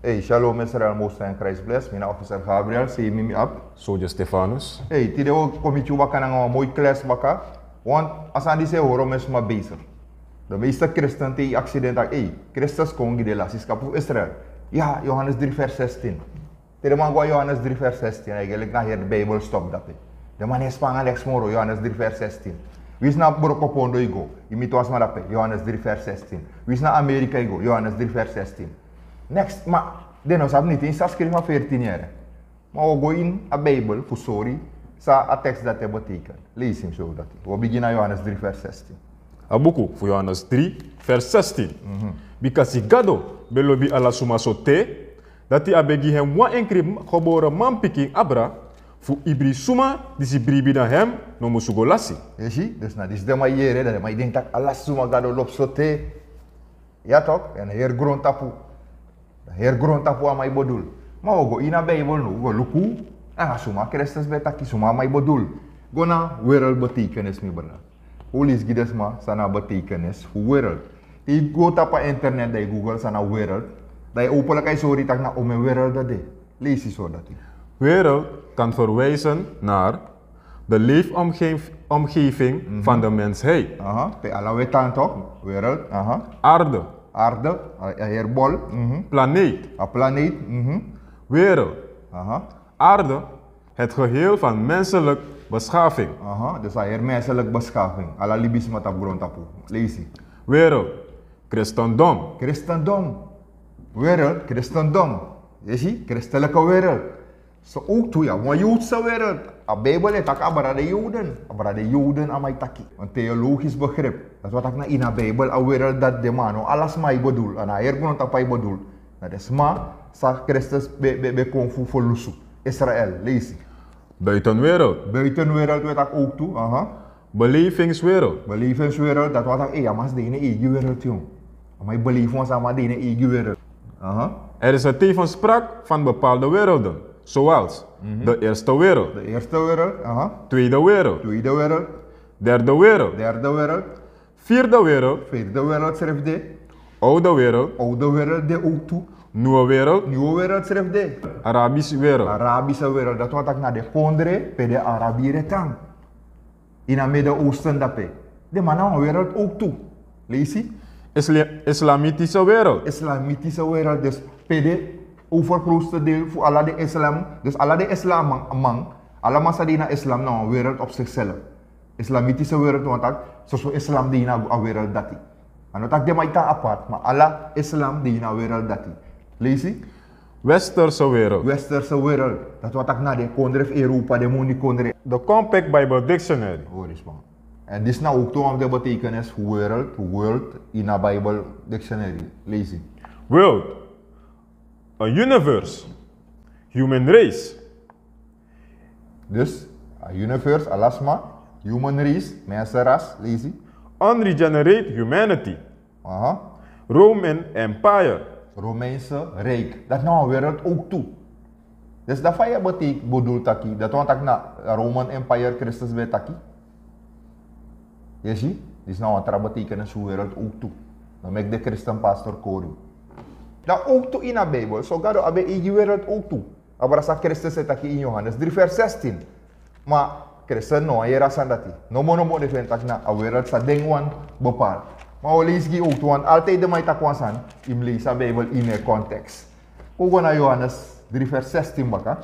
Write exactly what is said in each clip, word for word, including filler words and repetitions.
Hey, shalom Israel, Most High in Christ bless. Mi na officer Gabriel, sei mi mi abi. Soldier Stefanus. Hey, tide wi o kon miti yu baka nanga wan moi kles baka. Want a sani disi e hori mi sma bezig. De meeste Christen te yu aksi den taki, hey, Christus kon gi den lasi skapu fu Israel. Ya, Johannes drie vers zestien. Te den man go na Johannes drie vers zestien, eigenlijk na heri Bijbel stop dape. Den man e span nanga neks moro, Johannes drie vers zestien. Winsi na Brokopondo yu go, yu miti wan sma dape, Johannes drie vers zestien. Winsi na Amerika yu go, Johannes drie vers zestien. Neks, ma den no sabi niti san skrifi na veertien yere. Ma wi o go ini a Bijbel fu sori san a tekst dati e betekent. Leisi mi sori dati. Wi o bigin na Johannes drie vers zestien. A buku fu Johannes drie vers zestien. Mhm. Bikasi Gado ben lobi ala suma so te, dati a ben gi hem wan enkri gebore manpikin abra, fu ibri suma disi bribi na hem no musu go lasi. Yu si, dus na disi den man yere, dan den man e denki taki ala suma Gado lobi so te. Ya toch, en heri grontapu. Dan heri grontapu a man e bedoel. Ma wi o go ini a Bijbel now, wi go luku nanga suma Kristus ben taki, suma a man e bedoel. Go na wereld betekenis, mi brada. Wi o leisi gi den sma san na a betekenis fu wereld. Te yu go tapu a internet, dan yu Google san na wereld, dan yu openlijk e sori yu taki na omeni wereld dati de. Leisi so dati. Wereld kan verwijzen naar de leefomgeving van de mensheid. Aha, pe ala wi e tan toch? Wereld, aha. Aarde. Aarde, a, a heri bol. Mhm. Planeet. A planeet, mhm. Wereld. Aha. Aarde, het geheel van menselijk beschaving. Aha, dus a heri menselijk beschaving. Ala libisma tapu grontapu. Leisi. Wereld, christendom. Christendom. Wereld, christendom. Yu si, christelijke wereld. So ook tu, ya, wan Joodse wereld. A Bijbel e taki abra de Joden. Abra de Joden a man e taki. Een theologisch begrip. Dati wani taki na ini a Bijbel a wereld dati de, ma a no ala sma e bedoel. A no a heri grontapu a e bedoel. Na den sma san Kristus ben, ben, ben kon fu ferlusu. Israel, leisi. Buitenwereld. Buitenwereld wi e taki ook tu, aha. Belevingswereld. Belevingswereld, dati wani taki, eh, a man de ini en eigi wereld, jong. A man e beleef wan sani, a man de ini en eigi wereld. Aha. Er is een tegenspraak van bepaalde werelden, zoals de eerste wereld, de eerste wereld, aha, tweede wereld, tweede wereld, derde wereld, derde wereld, vierde wereld, vierde wereld srefi de, oude wereld, oude wereld de ook tu, nieuwe wereld, nieuwe wereld srefi de, Arabische wereld, Arabische wereld, dati wani taki na den kondre pe den Arabier e tan. Ini a Midden-Oosten dape. Den man na wan wereld ook tu. Leisi. Isla-, islamitische wereld. Islamitische wereld, dus pe den overgrootste deel fu ala den islam, dus ala den islam man, man, ala man san de ini a islam na wan wereld op zichzelf. Islamitische wereld wani taki, soso islam de ini a wereld dati. A no taki den man e tan apart, ma ala islam de ini a wereld dati. Leisi. Westerse wereld. Westerse wereld. Dati wani taki na den kondre fu Europa, den moni kondre. De Compact Bible Dictionary. Hori sma. En disi na ook tu wan fu den betekenis fu wereld, world, ini a Bijbel dictionary. Leisi. World. A universe. Human race. Dus, a universe, ala sma, human race, mensenras, leisi. Unregenerate humanity. Aha. Roman Empire. Romeinse Rijk. Dati na wan wereld ook tu. Dus dati fa yu e beteken, bedoel taki, dati wani taki na Roman Empire Kristus ben taki. Yu si, disi na wan tra betekenis fu wereld ook tu. Dan meki den Christen pastor kori. Dan ook tu ini a Bijbel, so Gado abi en eigi wereld ook tu. Abra san Kristus e taki in Johannes drie vers zestien. Ma Christen no wani yere a sani dati. Nomo nomo den feni taki na a wereld san den wani bepaal. Ma wi o leisi gi yu ook tu, want altijd den man e taki wan sani, yu mus leisi a Bijbel ini en context. Wi go na Johannes drie vers zestien baka.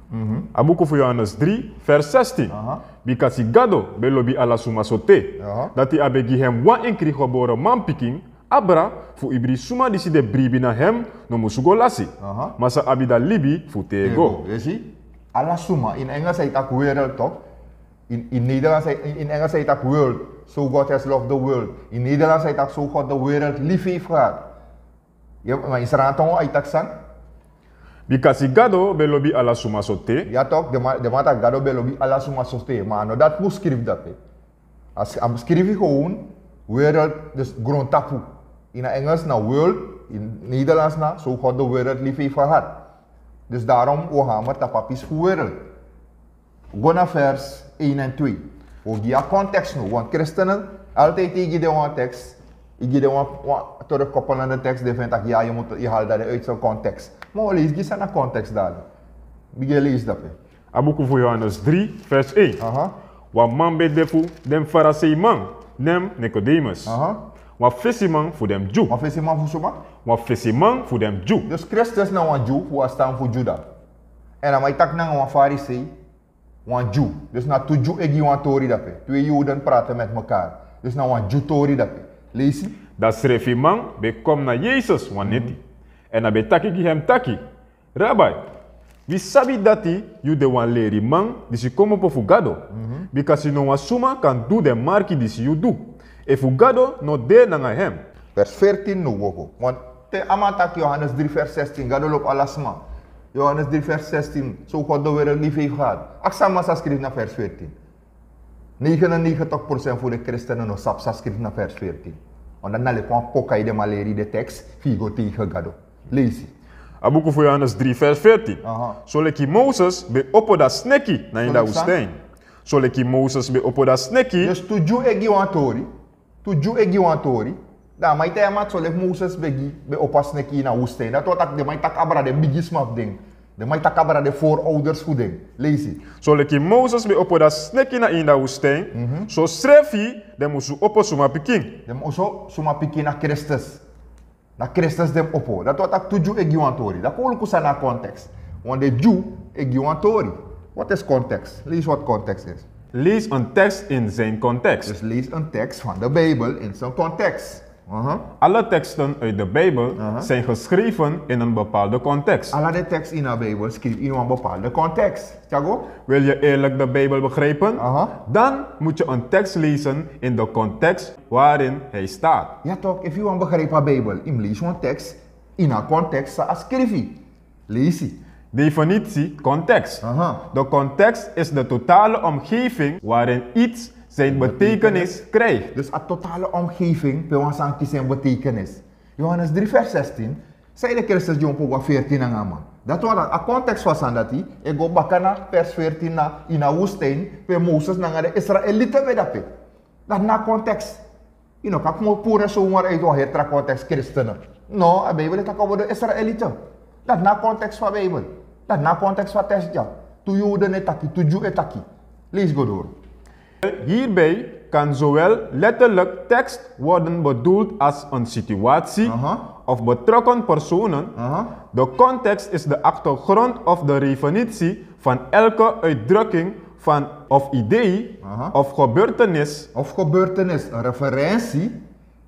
Mhm. A buku fu Johannes drie vers zestien. Aha. Bikasi Gado ben lobi ala suma so te, aha, dati a ben gi hem wan enkri gebore manpikin, abra, fu ibri suma disi de bribi na hem no musu go lasi. Aha. Ma sa abi da libi fu tego. Tego, yu si? Ala suma, in Engels a e taki wereld toch? In, in Nederlands, in, in Engels a e taki world. So God has loved the world. In Nederlands a e taki so God de wereld lief heeft gehad. Ya, ma in Sranan tongo a e taki san? Bikasi Gado ben lobi ala suma so te. Ya toch, den man, den man taki Gado ben lobi ala suma so te. Ma a no dati mus skrifi dape. A s-, a mus skrifi gewoon wereld, dus grontapu. In a Engels na world, in Nederlands na so God de wereld lief heeft gehad. Dus daarom wi o hamer tapu a pisi fu wereld. Go na vers één en twee. Wi o gi a context now, want christenen, altijd te yu gi den wan tekst, Yu gi den wan, wan terugkoppelende tekst, den feni taki ya, yu mutu, yu hali dati uit zijn context. Ma wi o leisi gi san na context dati. Bigin leisi dape. A buku fu Johannes drie, vers één. Aha. Wan man ben de fu den Fariseiman, nen Nicodemus. Aha. Wan fesiman fu den Dyu. Wan fesiman fu suma? Wan fesiman fu den Dyu. Dus Kristus na wan Dyu, fu a stam fu Juda. Èn a man e taki nanga wan Farisei, wan Dyu. Dus na tu Dyu e gi wan tori dape. Twee Joden praten met elkaar. Dus na wan Dyu tori dape. Leisi. Da srefi man ben kon na Yesus wan neti. Mhm. Èn a ben taki gi hem taki: Rabbi, wi sabi dati yu de wan leriman disi komopo fu Gado. Mhm. Bikasi no wan suma kan du den marki disi yu du, efu Gado no de nanga hem. Vers veertien now wi o go. Want te a man taki, Johannes drie vers zestien, Gado lobi ala sma. Johannes drie vers zestien, zo God de wereld lief heeft gehad. Aksi a man san skrifi na vers veertien. Negenennegentig procent fu den kristenen no sabi san skrifi na vers veertien. Want dan na leki wan poka yu de, ma leri den tekst fu yu go tegen Gado. Leisi. A buku fu Johannes drie vers veertien. Aha. Soleki Moses ben opo da sneki na ini da woestijn. Soleki Moses ben opo da sneki. Dus tu Dyu e gi wan tori. Tu Dyu e gi wan tori. Dan a man e taigi a man soleki Moses ben gi, ben opo a sneki ini a woestijn. Dati wani taki den man e taki abra den bigisma fu den. Den man e taki abra den voorouders fu den. Leisi. Soleki Moses ben opo da sneki na ini da woestijn, mhm, so srefi den musu opo suma pikin. Den musu, suma pikin na Kristus. Na Kristus den opo. Dati wani taki tu Dyu e gi wan tori. Dan kon wi luku san na context. Want den Dyu e gi wan tori. Wat is context? Leisi wat context is. Lees een tekst in zijn context. Dus lees een tekst van de Bijbel in zijn context. Aha. Alle teksten uit de Bijbel, aha, zijn geschreven in een bepaalde context. Ala den tekst ini a Bijbel skrifi ini wan bepaalde context. Tyago? Wil je eerlijk de Bijbel begrijpen? Aha. Dan moet je een tekst lezen in de context waarin hij staat. Ya toch, efu yu wani begrijpi a Bijbel, yu mus leisi wan tekst ini a context san a skrifi. Leisi. Definitie: context. Aha. De context is de totale omgeving waarin iets zijn betekenis krijgt. Dus a totale omgeving pe wan sani kisi en betekenis. Johannes drie vers zestien, san ede Kristus dyompo go na veertien nanga a man. Dati wani taki a context fu a sani dati e go baka na vers veertien na ini a woestijn, pe Moses nanga den Israeliten ben de dape. Dati na a context. Yu no kan puru en zomaar uit wan heri tra context, christenen. No, a Bijbel e taki over de Israëlieten. Dati na a context fu a Bijbel. Dati na a context fu a tekst dya. Tu Joden e taki, tu Dyu e taki. Leisi go door. Hierbij kan zowel letterlijk tekst worden bedoeld als een situatie, aha, of betrokken personen. Aha. De context is de achtergrond of de definitie van elke uitdrukking van, of idee, aha, of gebeurtenis. Of gebeurtenis, een referentie.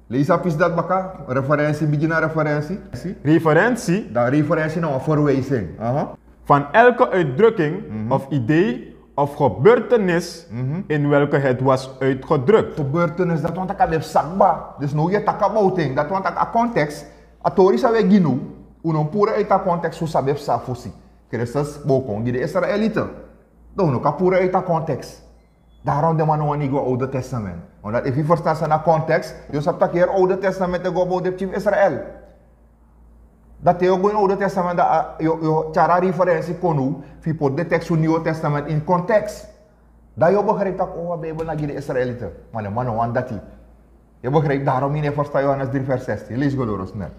Leisi a pisi dati baka, referentie, bigin na referentie. Referentie. Dan referentie na wan verwijzing. Aha. Van elke uitdrukking, mhm, of idee of gebeurtenis, mhm, in welke het was uitgedrukt. Gebeurtenis, dati wani taki a ben psa kaba. Dus now yu e taki about en, dati wani taki a context, a tori san wi e gi now, un no puru uit a context fu san ben psa fosi. Kristus bo kon gi den Israëlieten. Dan un no kan puru uit a context. Daarom den man no wani go Oude Testament. Omdat efu yu ferstan san na context, yu o sabi taki heri Oude Testament e go about den pikin fu Israel. Dan te yu o go ini Oude Testament, dan, ah, yu o, yu o tyari a referentie kon now, fu yu poti den tekst fu Nieuwe Testament in context. Dan yu o begrijpi taki, oh, a Bijbel na gi den Israëlieten. Ma den man no wani dati. Yu begrijpi, daarom yu no e ferstan Johannes drie vers zestien. Leisi go door, snel.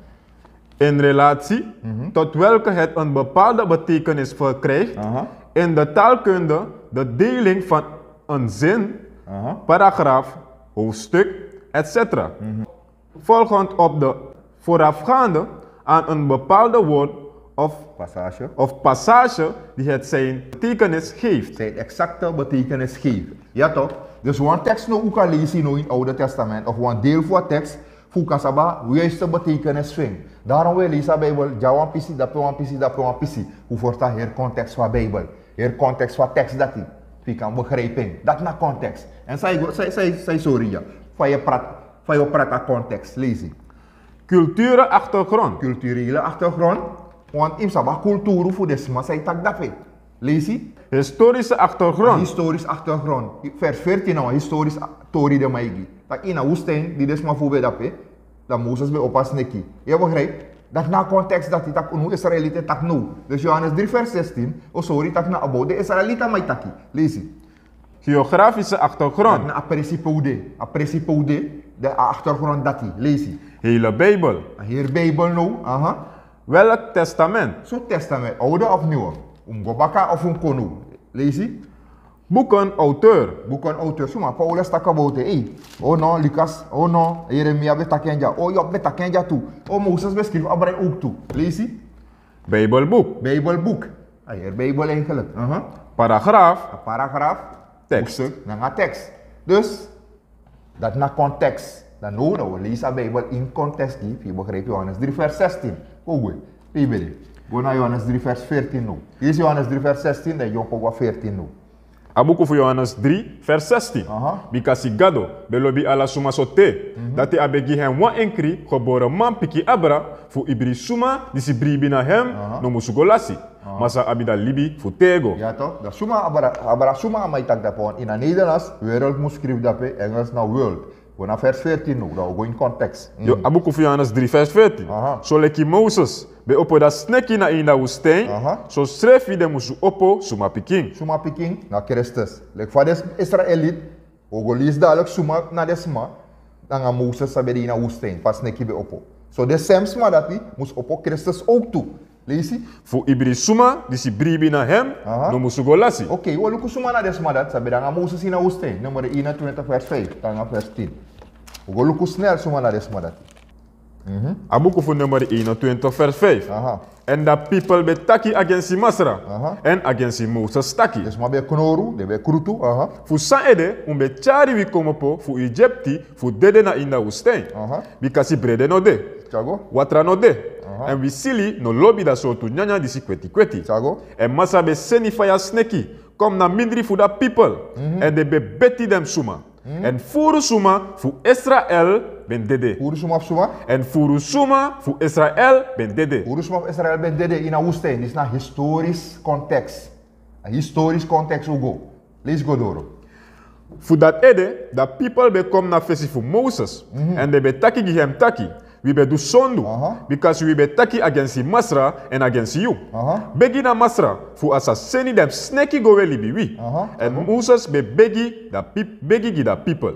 In relatie, mhm, tot welke het een bepaalde betekenis verkrijgt, aha, in de taalkunde de deling van een zin, aha, paragraaf, hoofdstuk, et cetera. Mhm. Volgend op de voorafgaande aan een bepaalde woord of passage, of passage die het zijn betekenis geeft. Zijn exacte betekenis geeft. Ya toch? Dus wan tekst now un kan leisi now ini Oude Testament, of wan deel fu a tekst, fu un kan sabi a juiste betekenis fu en. Daarom wi e leisi a Bijbel, dya wan pisi, dape wan pisi, dape wan pisi. Fu un ferstan heri context fu a Bijbel, heri context fu a tekst dati. Fu yu kan begrijpi en. Dati na context. Èn san yu go, san, san, san yu sori dya. Fa yu e prati, fa yu o prati a context. Leisi. Culturele achtergrond. Culturele achtergrond. Want yu mus sabi a kulturu fu den sma san e taki dape. Leisi. Historische achtergrond. Historisch achtergrond. Vers veertien na wan historisch a-, tori den man e gi. Taki ini a woestijn di den sma fu un ben dape, dan Moses ben opo a sneki. Yu e begrijpi? Dati na a context dati, taki now Israëlieten e taki now. Dus Johannes drie vers zestien, o sori taki na about den Israëlieten a man e taki. Leisi. Geografische achtergrond. Dati na a presi pe un de. A presi pe un de. De achtergrond dati, leisi. Hele Bijbel. A heri Bijbel no, aha. Welk testament? So testament, oude of nieuwe? Un go baka of un konu, leisi. Boeken auteur. Boeken auteur, suma Paulus taki about, ei. O no, Lucas, o no, Jeremia ben taki en dya, o Job ben taki en dya tu. O Moses ben skrifi abra en ook tu, leisi. Bijbelboek. Bijbelboek. A heri Bijbel eigenlijk, aha. Paragraaf. A paragraaf. Tekst. Hoofdstuk, nanga tekst. Dus, dat na context. Dan no, dan we leisi a Bijbel in context, die, fi begrijp Johannes drie vers zestien. Go gwe. Bijbel. Go na Johannes drie vers veertien no. Leisi Johannes drie vers zestien, dan yu o go veertien no. A buku fu Johannes drie vers zestien. Aha. Bikasi Gado ben lobi ala suma so te, dati a ben gi hem wan enkri gebore man pikin abra, fu ibri suma disi bribi na hem, aha, no musu go lasi. Aha. Ma sa abi da libi fu tego. Ya toch? Da suma abra, abra suma a man e taki dape, want in a Nederlands, wereld mus skrifi dape, Engels na world. Go na vers veertien no, da we go in context. Yo, a buku fu Johannes drie vers veertien. Aha. So leki Moses ben opo da sneki na ini da woestijn, aha, so srefi den musu opo suma pikin. Suma pikin na Christus. Leki fa den Israëliet, we go leisi dadelijk suma na den sma, nanga Moses san ben de ini a woestijn, fa sneki ben opo. So den sem sma dati mus opo Christus ook tu. Leisi. Fu ibri suma disi bribi na hem, aha, no musu go lasi. Oké, we luku suma na den sma dati san ben de nanga Moses ini a woestijn. Nummer eenentwintig vers vijf, nanga vers tien. We go luku snel suma na den sma dati. Mhm. A buku fu Nummer eenentwintig vers vijf. Aha. En da pipel ben taki agensi Masra, aha, en agensi Moses taki. Dus man ben knoru, den ben krutu, aha. Fu san ede un ben tyari wi komopo fu Egypti fu dede na ini da woestijn. Aha. Bikasi brede no de. Tyago. Watra no de. Aha. En wi sili no lobi da sortu nyanyan disi kweti kweti. Tyago. En Masra ben seni faya sneki kon na mindri fu da pipel. Mhm. En den ben beti den suma. Mhm. En furu suma fu Israel ben dede. Furu suma fu suma? En furu suma fu Israel ben dede. Furu suma fu Israel ben dede ini a woestijn. Disi na historisch context. A historisch context un go. Leisi go doro. Fu dati ede, da pipel ben kon na fesi fu Moses. Mhm. En den ben taki gi hem taki, wi ben du sondu, aha, bikasi wi ben taki agensi Masra en agensi yu. Aha. Begi na Masra fu a sa seni den sneki go we libi wi. Aha. En Moses ben begi da pip-, begi gi da pipel.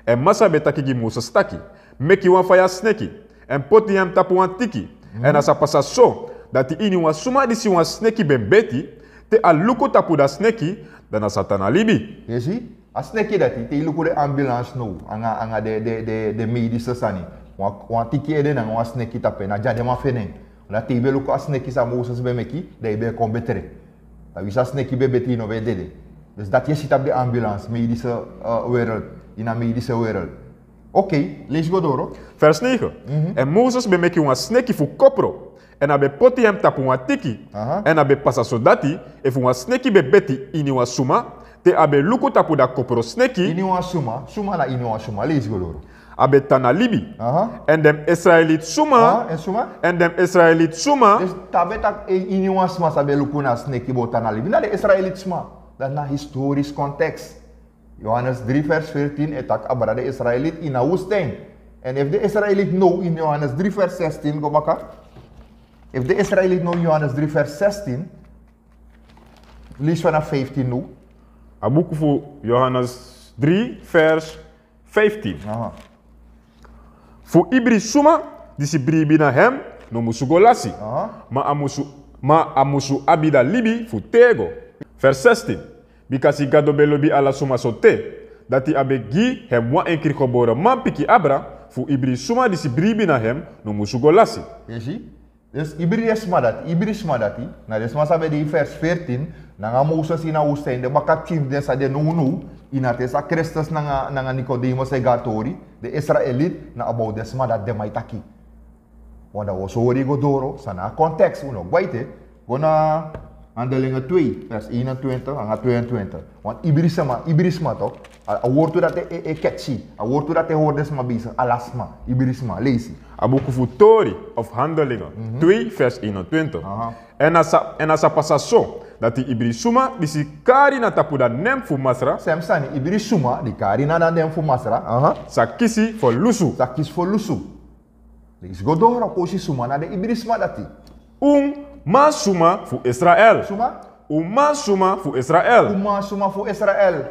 En Masra ben taki gi Moses taki, meki wan faya sneki, en poti hem tapu wan tiki. Mhm. En a sa pasa so, dati iniwan suma disi wan sneki ben beti, te a luku tapu da sneki, dan a sa tan na libi. Yu si? A sneki dati, te yu luku den ambulance now, anga, anga den, den, den, den medische sani. Wan, wan tiki ede nanga wan sneki tapu en, na dya den man feni en. Dati te yu ben luku a sneki san Moses ben meki, dan yu ben kon betre. Dan winsi a sneki ben beti, yu no ben dede. Dus dati yu e si tapu den ambulance, medische, eh, wereld, ini a medische wereld. Oké, leisi go doro. Vers negen. Mhm. En Moses ben meki wan sneki fu kopro, en a ben poti hem tapu wan tiki, aha, en a ben pasa so dati, efu wan sneki ben beti iniwan suma, te a ben luku tapu da kopro sneki. Iniwan suma, suma na iniwan suma, leisi go doro. A ben tan na libi. Aha. En den Israëliet suma. Aha, en suma? En den Israëliet suma. Dus te a ben taki, eh, iniwan suma san ben luku na sneki bo tan na libi. Na den Israëliet suma. Dati na historisch context. Johannes drie vers veertien e taki abra den Israëliet ini a woestijn. En efu den Israëliet now in Johannes drie vers zestien, go baka. Efu den Israëliet now in Johannes drie vers zestien, leisi fana vijftien now. A buku fu Johannes drie vers vijftien. Aha. Fu ibri suma disi bribi na hem no musu go lasi. Aha. Ma a musu, ma a musu abi da libi fu tego. Vers zestien. Bikasi Gado ben lobi ala suma so te, dati a ben gi hem wan enkri gebore man pikin abra, fu ibri suma disi bribi na hem no musu go lasi. Yu si? Dus ibri den sma dati, ibri sma dati, na den sma san ben de ini vers veertien, nanga Moses ini a woestijn, den baka pikin fu den san de nownow, ini a ten san Christus nanga, nanga Nicodemus e go na tori, den Israëliet, na about den sma dati den man e taki. Want dan wi o sori go doro, san na a context, un no gwe te, go na Handelingen twee, vers eenentwintig nanga tweeëntwintig. Want ibri sma, ibri sma toch, a, a wortu dati e, e, e ketsi, a wortu dati e hori den sma bezig, ala sma, ibri sma, leisi. A buku fu Tori of Handelingen, mhm, twee vers eenentwintig. Aha. En a sa, en a sa pasa so, dati ibri suma disi kari na tapu da nen fu Masra. Sem sani, ibri suma di kari na da nen fu Masra. Aha. Sa kisi fu lusu. Sa kisi fu lusu. Leisi go doro, kon si suma na den ibri sma dati. Un mansma fu Israel. Suma? Un mansma fu Israel. Un mansma fu Israel.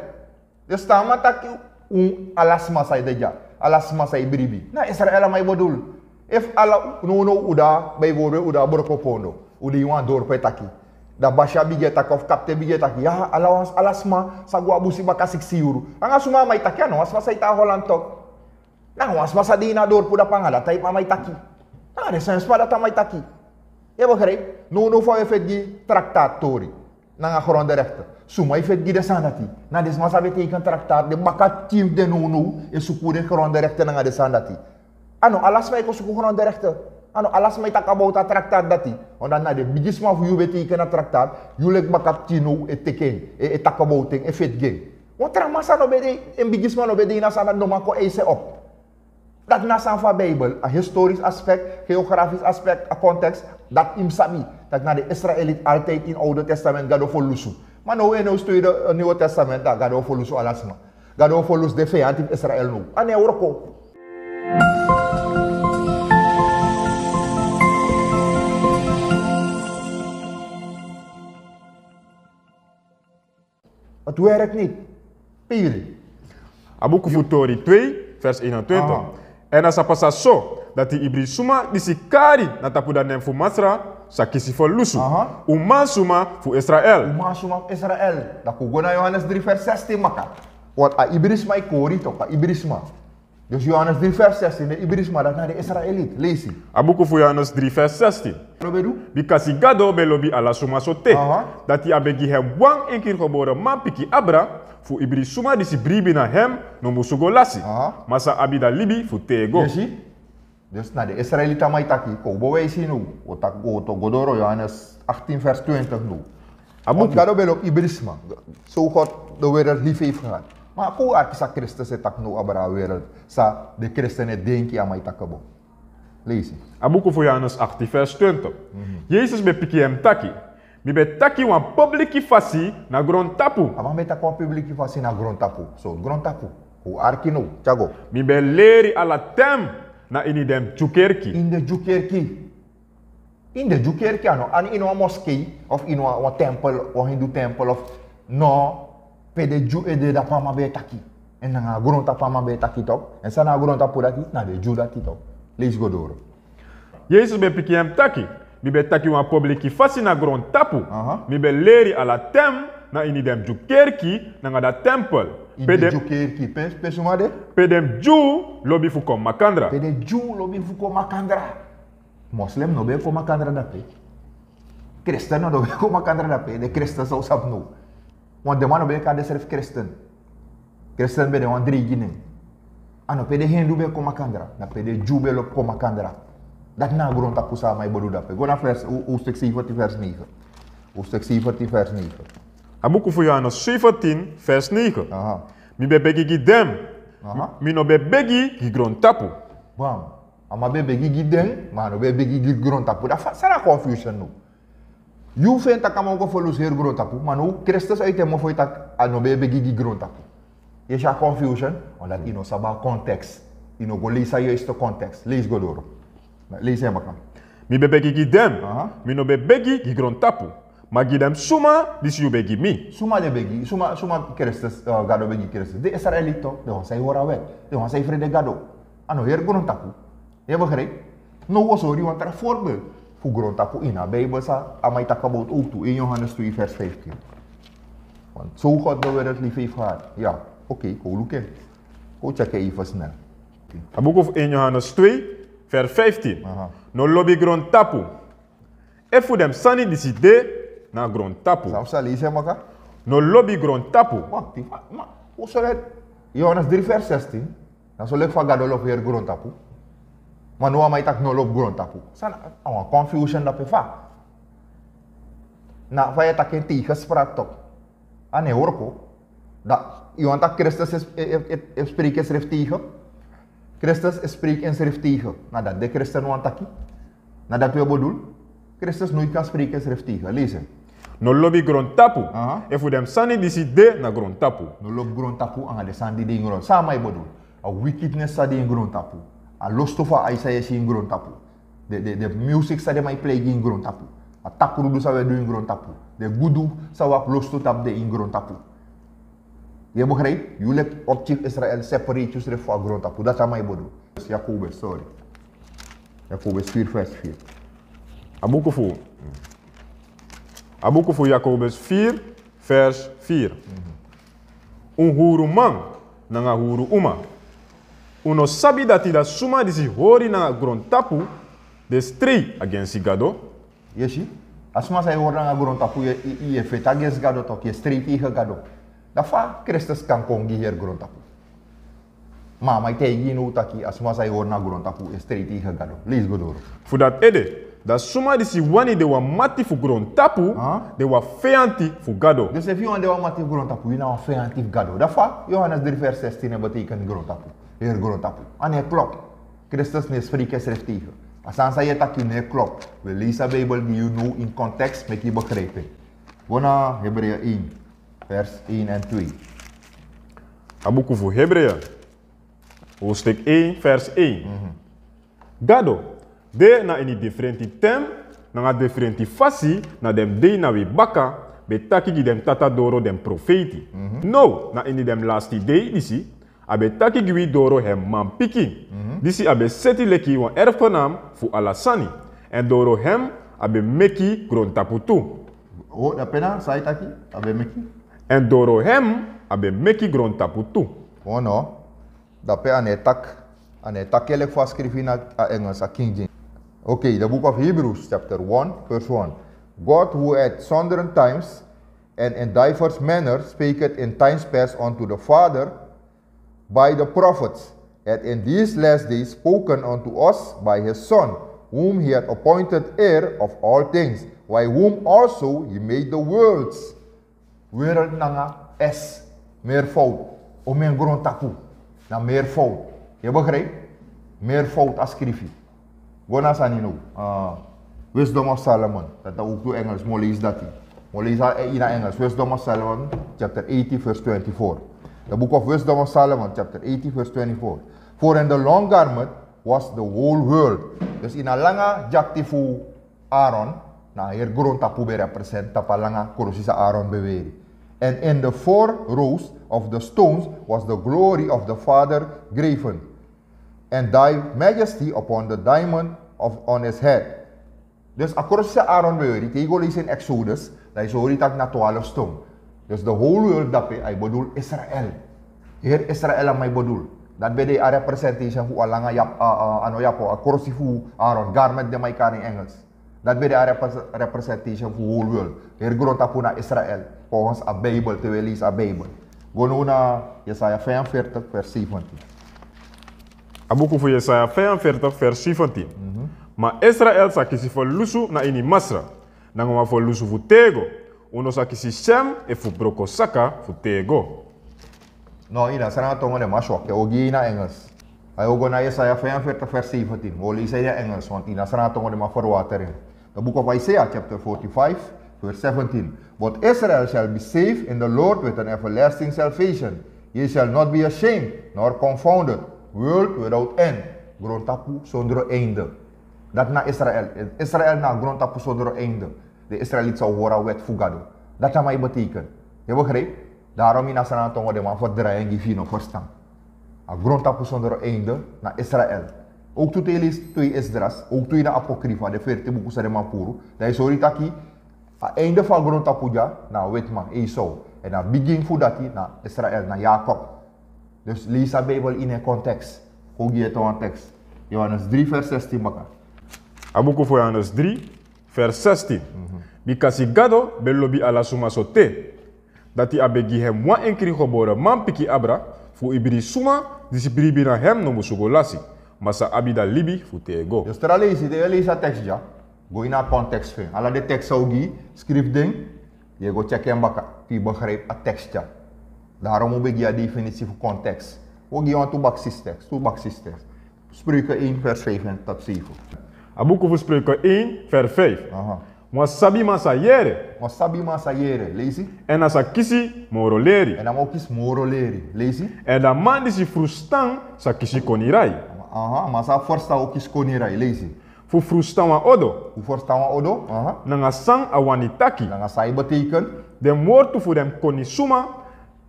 Dus te a man taki un, ala sma san e de dya. Ala sma san e bribi. Na Israel a man e bedul. Efu ala, nownow, un de, bijvoorbeeld, un de a Brokopondo. Un de ini wan dorpu e taki. Dan basi a bigin e taki of kapten bigin e taki. Ya, ala wan, ala sma sa go a busi baka siksi yuru. Nanga suma a man e taki, a no wan sma sa e tan na Holland tok. Nanga wan sma sa de ini a dorpu dape, nanga dati a man e taki. Nanga den sma dati a man e taki. Yu e begrijp? Nownow fa un e feti gi traktaat tori nanga grondenrechten. Suma e feti gi den sani dati? Na den sma san ben teiken traktaat, den baka pikin fu den nownow e suku den grondenrechten nanga den sani dati. A no ala sma e kon suku grondenrechten. A no ala sma e taki about a traktaat dati. Omdat na den bigisma fu yu ben teiken a traktaat, yu leki baka pikin now e teki en, e, e taki about en, e feti gi en. Wan tra man san no ben de, en bigisma no ben de ini a sani dati, no man kon eisi en op. Dati na sani fu a Bijbel, a historisch aspect, geografisch aspect, a context, dati yu mus sabi. Dati na den Israëliet altijd in Oude Testament Gado ferlusu. Ma now en now studeer, eh, Nieuwe Testament, dan Gado ferlusu ala sma. Gado ferlusu den feyanti fu Israël now. A no e wroko. Het werkt niet. Piri. A buku fu Tori twee, vers eenentwintig. Aha. Èn a sa pasa so, dati ibri suma disi kari na tapu da nen fu Masra, sa kisi ferlusu. Aha. Umasuma fu Israel. Umasuma fu Israel. Dan kon go na Johannes drie vers zestien, maka. Want a ibri sma e kori toch, a ibri sma. Dus Johannes drie vers zestien, den ibri sma dati na den Israëliet. Leisi. A buku fu Johannes drie vers zestien. Lobi du? Bikasi Gado ben lobi ala suma so te, aha, dati a ben gi hem wan enkelgeboren manpikin abra, fu ibri suma disi bribi na hem no musu go lasi. Aha. Ma sa abi da libi fu tego. Yu si? Dus na den Israëliet a man e taki, kon un bewijsi now. Un o taki go, to go doro Johannes achttien vers twintig now. A buku. Want Gado ben lobi ibri sma. Zo God de wereld lief heeft gehad. Ma kon un arki san Kristus e taki now abra a wereld, san den Kristen e denki a man e taki about. Leisi. A buku fu Johannes achttien vers twintig. Mhm. Yesus ben piki hem taki: Mi ben taki wan publiki fasi na grontapu. A man ben taki wan publiki fasi na grontapu. So, grontapu. Kon un arki now, tyari go. Mi ben leri ala ten na ini den Dyu kerki. In den Dyu kerki. In den Dyu kerki, a no, a no ini wan moskee, of ini wan, wan tempel, wan Hindu tempel, of no, pe den Dyu e de, dape a man ben e taki. Èn nanga grontapu a man ben e taki toch. Èn san na a grontapu dati? Na den Dyu dati toch. Leisi go doro. Yesus ben piki hem taki: Mi ben taki wan publiki fasi na grontapu. Aha. Mi ben leri ala ten na ini den Dyu kerki nanga da tempel. In den Dyu kerki, pe, pe suma de? Pe den Dyu lobi fu kon makandra. Pe den Dyu lobi fu kon makandra. Moslim no ben e kon makandra dape. Kristen no ben e kon makandra dape. Den Kristen san un sabi now. Want den man no ben e kari densrefi Kristen. Kristen ben de wan dreigi nen. A no pe den Hindu ben e kon makandra. Na pe den Dyu ben lobi kon makandra. Dati na a grontapu san a man e bedoel dape. Go na vers, ho-, hoofdstuk zeventien vers negen. Hoofdstuk zeventien vers negen. A buku fu Johannes zeventien vers negen. Aha. Mi ben begi gi den. Aha. Mi, mi no ben begi gi grontapu. Bam. A man ben begi gi den, ma a no ben begi gi grontapu. Da fa, san na confusion now? Yu feni taki a man o kon ferlusu heri grontapu, ma now Kristus uit en mofo e taki a no ben begi gi grontapu. Yu e si a confusion? Omdat yu no sabi a context. Yu no go leisi a juiste context. Leisi go doro. Leisi en baka. Mi ben begi gi den, aha, mi no ben begi gi grontapu. Ma gi den suma disi yu ben gi mi. Suma den begi, suma, suma Kristus, eh, Gado begi Kristus? Den Israëliet toch, den wan san e hori a wet, den wan san e frede Gado. A no heri grontapu. Yu e begrijp? Now un o sori wan tra voorbeeld fu grontapu ini a Bijbel san a man e taki about ook tu, één Johannes twee vers vijftien. Want zo God de wereld lief heeft gehad. Ja, oké, kon un luku en. Kon un check en even snel. A buku fu één Johannes twee vers vijftien. Aha. No lobi grontapu. Efu den sani disi de na grontapu. San, san, leisi en baka. No lobi grontapu. Wakti, ma, ma, un o sori Johannes drie vers zestien. Na so leki fa Gado lobi heri grontapu. Ma now a man e taki no lobi grontapu. San, a wan confusion dape fa. Na fa yu e taki en tegenspraak toch. A no e wroko. Da, yu wani taki Kristus e, e, e, e spreken ensrefi tegen? Kristus e spreken ensrefi tegen. Na dati den Kristen wani taki. Na dati un e bedoel. Kristus nooit kan spreken ensrefi tegen. Leisi. No lobi grontapu. Aha. Efu den sani disi de na grontapu. No lobi grontapu anga den sani di de ini grontapu. San a man e bedoel? A wickedness san de ini grontapu. A lostu fu a ai san yu e si ini grontapu. Den, den, den music san den man e plei gi ini grontapu. A takrudu san un e du ini grontapu. Den gudu san un abi lostu tapu de ini grontapu. Yu e begrijp? Yu leki op chief Israel, separate yusrefi fu a grontapu. Dati a man e bedoel. Jacobus, sorry. Jacobus vier vers vier. A buku fu. A buku fu Jacobus vier vers vier. Un huruman nanga huruuma. Un no sabi dati da suma disi hori nanga grontapu de strei agensi Gado? Yu e si, a sma san yu hori nanga grontapu, yu e, yu e, yu e feti agensi Gado toch, yu e strei tegen Gado. Dan fa Kristus kan kon gi heri grontapu? Ma, ma yu taigi yu now taki, a sma san yu hori na grontapu e strei tegen Gado. Leisi go doro. Fu dati ede, dan suma disi wani de wan mati fu grontapu, ah, de wan feyanti fu Gado. Dus efu yu wani de wan mati fu grontapu, yu na wan feyanti fu Gado. Dan fa Johannes drie vers zestien e betekeni grontapu, heri grontapu? A no e klop. Kristus no e spreki ensrefi tegen. A sani san yu e taki no e klop. Wi e leisi a Bijbel gi yu now in context, meki yu begrijp en. Go na Hebreeën één, vers één en twee. A buku fu Hebreeën, hoofdstuk één, vers één. Mhm. Gado, de na ini difrenti ten, nanga difrenti fasi, na den dei na wi baka, ben taki gi den tata doro den profeiti. Mhm. Now, na ini den lasti dei disi, a ben taki gi wi doro en manpikin. Mhm. Disi a ben seti leki wan erfgenaam fu ala sani. Èn doro hem a ben meki grontapu tu. O, dape na san a e taki, a ben meki. Èn doro hem a ben meki grontapu tu. O no, dape a no e taki, a no e taki leki fa a skrifi na a Engels, a King James. Okay, the book of Hebrews, chapter one, verse one. God, who at sundry times and in divers manners spaketh in times past unto the father by the prophets, hath in these last days spoken unto us by his Son, whom he hath appointed heir of all things, by whom also he made the worlds. Wereld nanga S, meervoud. Omeni grontapu, na meervoud. Yu e begrijp? Meervoud a skrifi. Go na sani now. Ah, Wisdom of Solomon. Dati na ook tu Engels, mi o leisi dati. Mi o leisi a, eh, ini a Engels. Wisdom of Solomon, chapter eighty, verse twenty-four. The book of Wisdom of Solomon, chapter eighty, verse twenty-four. For in the long garment was the whole world. Dus ini a langa dyakti fu Aaron, na heri grontapu ben represent tapu a langa krosi san Aaron ben weri. And in the four rows of the stones was the glory of the Father graven, and thy majesty upon the diamond of, on his head. Dus a krosi san Aaron ben weri, te yu go leisi in Exodus, dan yu sa hori taki na twaalf ston. Dus the whole world dape, a e bedoel Israel. Heri Israel a man e bedoel. Dati ben de a representation fu a langa yap, a, a, a no yapo, a krosi fu Aaron, garment den man e kari in Engels. Dati ben de a repres-, representation fu whole world. Heri grontapu na Israel. Volgens a Bijbel, te wi e leisi a Bijbel. Go now na Jesaja vijfenveertig, vers zeventien. A buku fu Jesaja vijfenveertig, vers zeventien. Mhm. Ma Israel sa kisi ferlusu na ini Masra, nanga wan ferlusu fu tego. Un no sa kisi Shem efu broko saka fu tego. No, ini a Sranan tongo den man swaki, o gi yu ini a Engels. A yu o go na Jesaja vijfenveertig vers zeventien. O leisi a ini a Engels, want ini a Sranan tongo den man ferwater en. The book of Isaiah, chapter forty-five, verse seventeen. But Israel shall be saved in the Lord with an everlasting salvation. Ye shall not be ashamed nor confounded. World without end. Grontapu sondro einde. Dati na Israel. Israel na grontapu sondro einde. De Israeliet sa hori a wet fu Gado. Dati a man e betekeni. Yu e begrijp? Daarom ini a Sranan tongo den man ferdrai en gi yu fu yu no ferstan. A grontapu sondro einde na Israel. Ook tu te yu leisi twee Esdras, ook tu ini a Apocrypha, den veertien buku san den man puru, dan yu sa hori taki a einde fu a grontapu dya na a wetiman, Esau. Èn a bigin fu dati na Israel, na Jakob. Dus leisi a Bijbel ini en context. Kon gi ete wan tekst. Johannes drie vers zestien baka. A buku fu Johannes drie, vers zestien. Mhm. Bikasi Gado ben lobi ala suma so te, dati a ben gi hem wan enkri gebore manpikin abra, fu ibri suma disi bribi na hem no musu go lasi, ma sa abi da libi fu tego. Dus tra leisi, te yu e leisi a tekst dya, go ini a context fu en. Ala den tekst san un gi, skrifi den, yu e go tyeki en baka, fu yu begrijp a tekst dya. Daarom un ben gi a definitie fu context. Un o gi yu wantu baksis tekst, tu baksis tekst. Spreuken één vers vijf en tot zeven. A buku fu Spreuken één vers vijf. Aha. Wan sabiman sa yere. Wan sabiman sa yere, leisi. Èn a sa kisi moro leri. Èn a man o kisi moro leri, leisi. Èn a man disi frustan sa kisi konirai. Aha, a man san frustan o kisi konirai, leisi. Fu frustan wan odo. Fu frustan wan odo, aha. Nanga san a wani taki. Nanga san a e betekeni. Den wortu fu den konisuma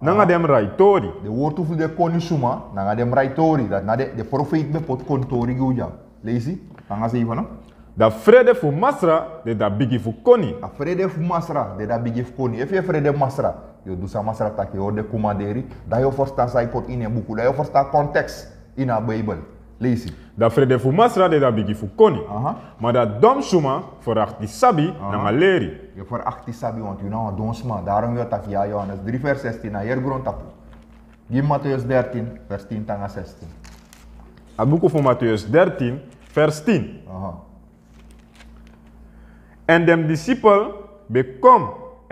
nanga den rai tori. Den wortu fu den koni suma nanga den rai tori. Dati na den, den profeiti ben poti koni tori gi un dya. Leisi, nanga sei fa no? Dan frede fu Masra de dan bigi fu koni. A frede fu Masra de dan bigi fu koni. Efu yu e frede Masra, yu o du san Masra taki, yu o hori den kumanderi, dan yu o ferstan san yu poti ini en buku, dan yu o ferstan konteks ini a Bijbel. Leisi. Dan frede fu Masra de dan bigi fu koni. Aha. Ma dan don suma ferakti sabi nanga leri. Yu ferakti sabi, want yu na wan don sma. Daarom yu o taki ya, Johannes drie vers zestien, na heri grontapu. Gi Matthäus dertien, vers tien te nanga zestien. A buku fu Matthäus dertien, vers tien. Aha. Èn den disipel ben kon,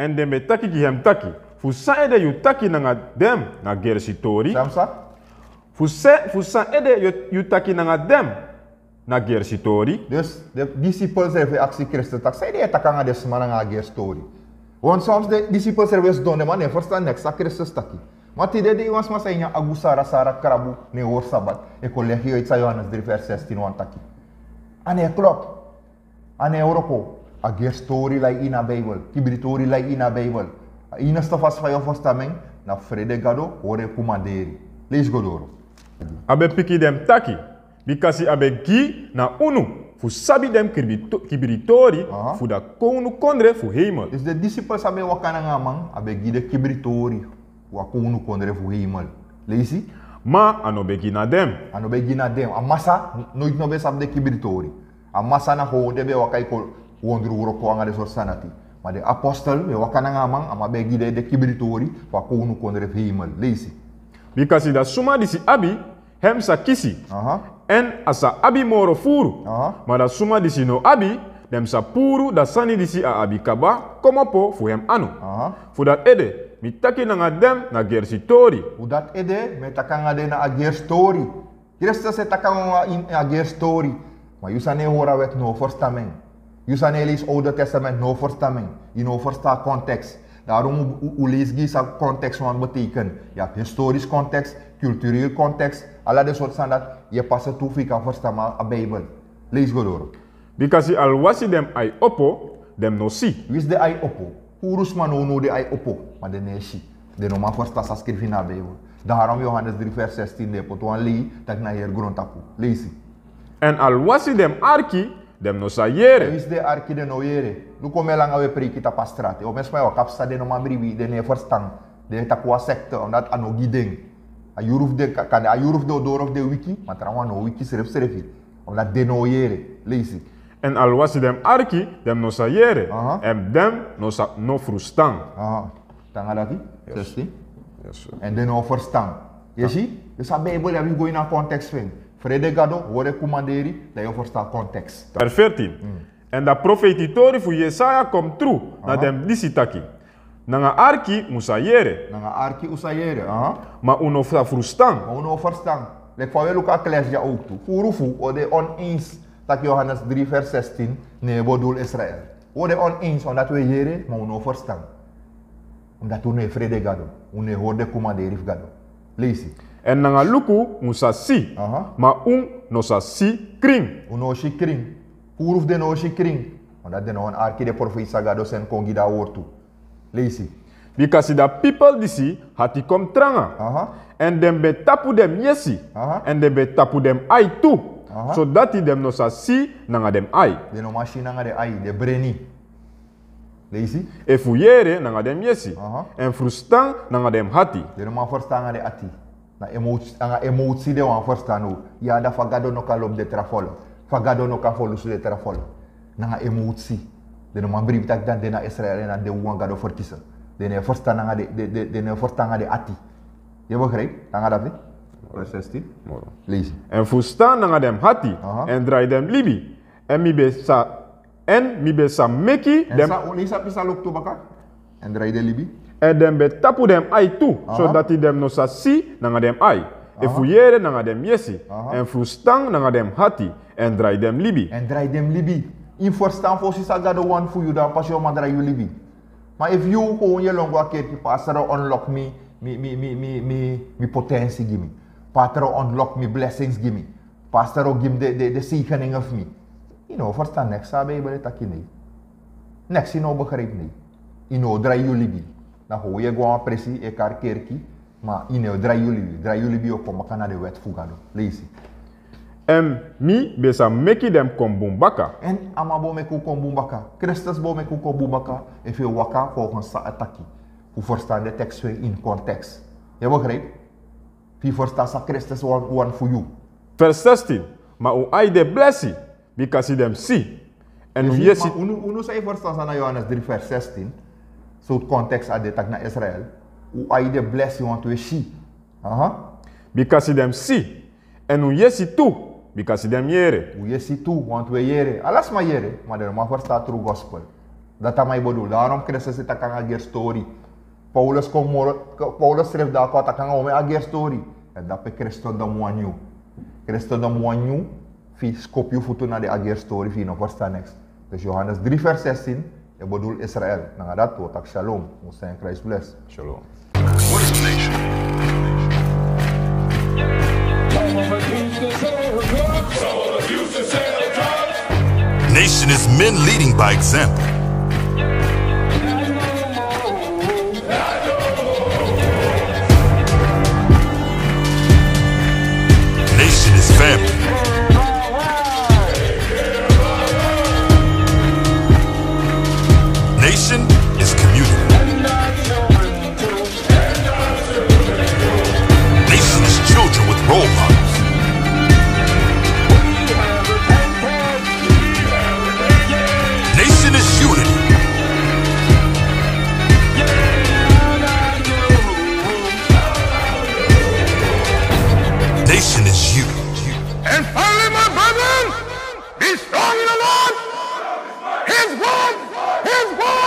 èn den ben taki gi hem taki: Fu san ede yu taki nanga den na gersi tori? San sa? Fu se, fu san ede yu, yu taki nanga den na gersi tori? Dus den disipel srefi e aksi Kristus taki: San ede yu e taki nanga den sma nanga a gersi tori? Want soms den disipel srefi e sidon, den man no e ferstan neks san Kristus taki. Ma tide dei wan sma san e nyan agu sara sara, krabu, no e hori Sabat, e kon legi yu uit san Johannes drie vers zestien wani taki. A no e klop. A no e wroko. A gersi tori lai ini a Bijbel. Kibri tori lai ini a Bijbel. A enigste fasi fa yu o ferstan en, na frede Gado, hori en kumanderi. Leisi go doro. A ben piki den taki: Bikasi a ben gi na unu fu sabi den kibri to-, kibri tori fu da kownukondre fu heimel. Dus den disipel san ben waka nanga a man, a ben gi den kibri tori fu a kownukondre fu heimel. Leisi. Ma a no ben gi na den. A no ben gi na den. A masa noiti no ben sabi den kibri tori. A masa na gewoon den ben waka e kon wondru wroko anga den sortu sani dati. Ma den apostel ben waka nanga a man, a man ben gi den den kibri tori fu a kownukondre fu heimel. Leisi. Bikasi da suma disi abi, hem sa kisi. Aha. Èn a sa abi moro furu. Aha. Ma da suma disi no abi, den sa puru da sani disi a abi kaba komopo fu hem anu. Aha. Fu dati ede mi taki nanga den na gersi tori. Fu dati ede mi e taki nanga den na a gersi tori. Kristus e taki nanga unu a gersi tori. Ma yu san no e hori a wet no o ferstan en. Yu san no e leisi Oude Testament no o ferstan en. Yu no o ferstan a konteks. Daarom un, un, un leisi gi san konteks wani beteken. Yu abi historisch konteks, cultureel konteks, ala den sortu sani dati yu e pasa tu fu yu kan ferstan a Bijbel. Leisi go doro. Bikasi alwasi den ai opo, den no si. Winsi den ai opo. Puru sma nownow den ai opo, ma den no e si. Den no man ferstan san skrifi na a Bijbel. Daarom Johannes drie vers zestien, den e poti wan lei taki na heri grontapu. Leisi. Èn alwasi den arki, den no sa yere. Winsi den arki, den no yere. Luku omeni langa we preiki tapu a strati. Omeni sma e waka psa, den no man bribi, den no e ferstan. Den e taki wan sekte, omdat a no gi den. A yuru fu den ka-, kande a yuru fu den o doro fu den wiki, ma trawan no wiki srefsrefi. Omdat den no yere. Leisi. Èn alwasi den arki, den no sa yere. Aha. Èn den no sa no frustan. Aha. Te nanga dati? Yes. Zestien. Yes, sir. Èn den no ferstan. Yu si? Dus a Bijbel abi go ini a konteks fu en. Frede Gado, hori en kumanderi, dan yu o ferstan konteks. Vers veertien. Mm. Èn da profeiti tori fu Yesaya kon tru na den disi taki: Nanga arki un sa yere. Nanga arki un sa yere, aha. Ma un no sa frustan. Ma un no ferstan. Leki fa wi e luku a kles dya owktu. Puru fu un o de oneens taki Johannes drie vers zestien no e bedoel Israel. Un o de oneens, omdat un e yere, ma un no ferstan. Omdat un no e frede Gado, un no e hori den kumanderi fu Gado. Leisi. Èn nanga luku un sa si, aha, ma un no sa si krin. Un no o si krin. Puru fu den no o si krin. Omdat den no wani arki den profeiti san Gado seni kon gi den a wortu. Leisi. Bikasi da pipel disi hati kon tranga. Aha. Èn den ben tapu den yesi. Aha. Èn den ben tapu den ai tu. Aha. Sodati den no sa si nanga den ai. Den no man si nanga den ai, den breni. Leisi. Efu yere nanga den yesi. Aha. Èn frustan nanga den hati. Den no man ferstan nanga den ati. Na emotie, nanga emotie den wani ferstan now. Ya, da fa Gado no kan lobi den tra folku. Fa Gado no kan ferlusu den tra folku. Nanga emotie. Den no man bribi taki dan den na Israel, èn na den wan Gado ferkisi. Den no e ferstan nanga den, den, den, den no e ferstan nanga den ati. Yu e begrijp? Nanga dati? Vers zestien. Moro. Leisi. Èn frustan nanga den hati. Aha. Èn drai den libi. Èn mi ben sa Èn mi ben sa meki den. Èn sa, yu sabi san luku tu baka? Èn drai den libi. Èn den ben tapu den ai tu, aha, sodati den no sa si nanga den ai. Aha. Efu yere nanga den yesi. Aha. Èn frustan nanga den hati. Èn drai den libi. Èn drai den libi. Yu ferstan fosi san Gado wani fu yu, dan pas yu o man drai yu libi. Ma efu yu kon yu e lon go a kerki, pastor o unlock mi, mi, mi potensi gi mi. Pastor o unlock mi blessings gi mi. Pastor o gi mi den, den, den zegeningen fu mi. Yu no o ferstan neks san a Bijbel e taki, nei. Neks yu no o begrijp, nei. Yu no o drai yu libi. Dan fu wi e go na wan presi e kari kerki, ma yu no e drai yu libi, drai yu libi yu o kon baka na den wèt fu Gado. Leisi. Èn mi ben sa meki den kon bun baka. Èn a man bo meki un kon bun baka. Kristus bo meki un kon bun baka, efu yu e waka volgens san a taki. Fu ferstan den teks fu en in context. Yu e begrijp? Fu yu ferstan san Kristus wani, wani fu yu. Vers zestien. Ma un ai de blesi, bikasi den mus si. Èn un yesi. Ma unu, unu san e ferstan san na Johannes drie vers zestien. So context a de taki na Israel. Un ai de blesi, want un e si. Aha. Bikasi den mus si. Èn un yesi tu, bikasi den mus yere. Un yesi tu, want un e yere. Ala sma yere, ma den no man ferstan true gospel. Dati a man e bedoel. Daarom Kristus e taki nanga a gerstory. Paulus kon moro, Paulus srefi dati kon taki nanga omeni a gerstory. Èn dape Kristendom wani yu. Kristendom wani yu fu yu skopu yu futu na den a gerstory fu yu no ferstan niks. Dus Johannes drie vers zestien, e bedoel Israel. Nanga dati wi o taki shalom. Wi seni Christ bless. Shalom. What is a nation? Nation is men leading by example. Nation is family. Nation is community. Nation is children with role models. Nation is unity. Nation is you. And finally, my brethren, be strong in the Lord. His word, his word.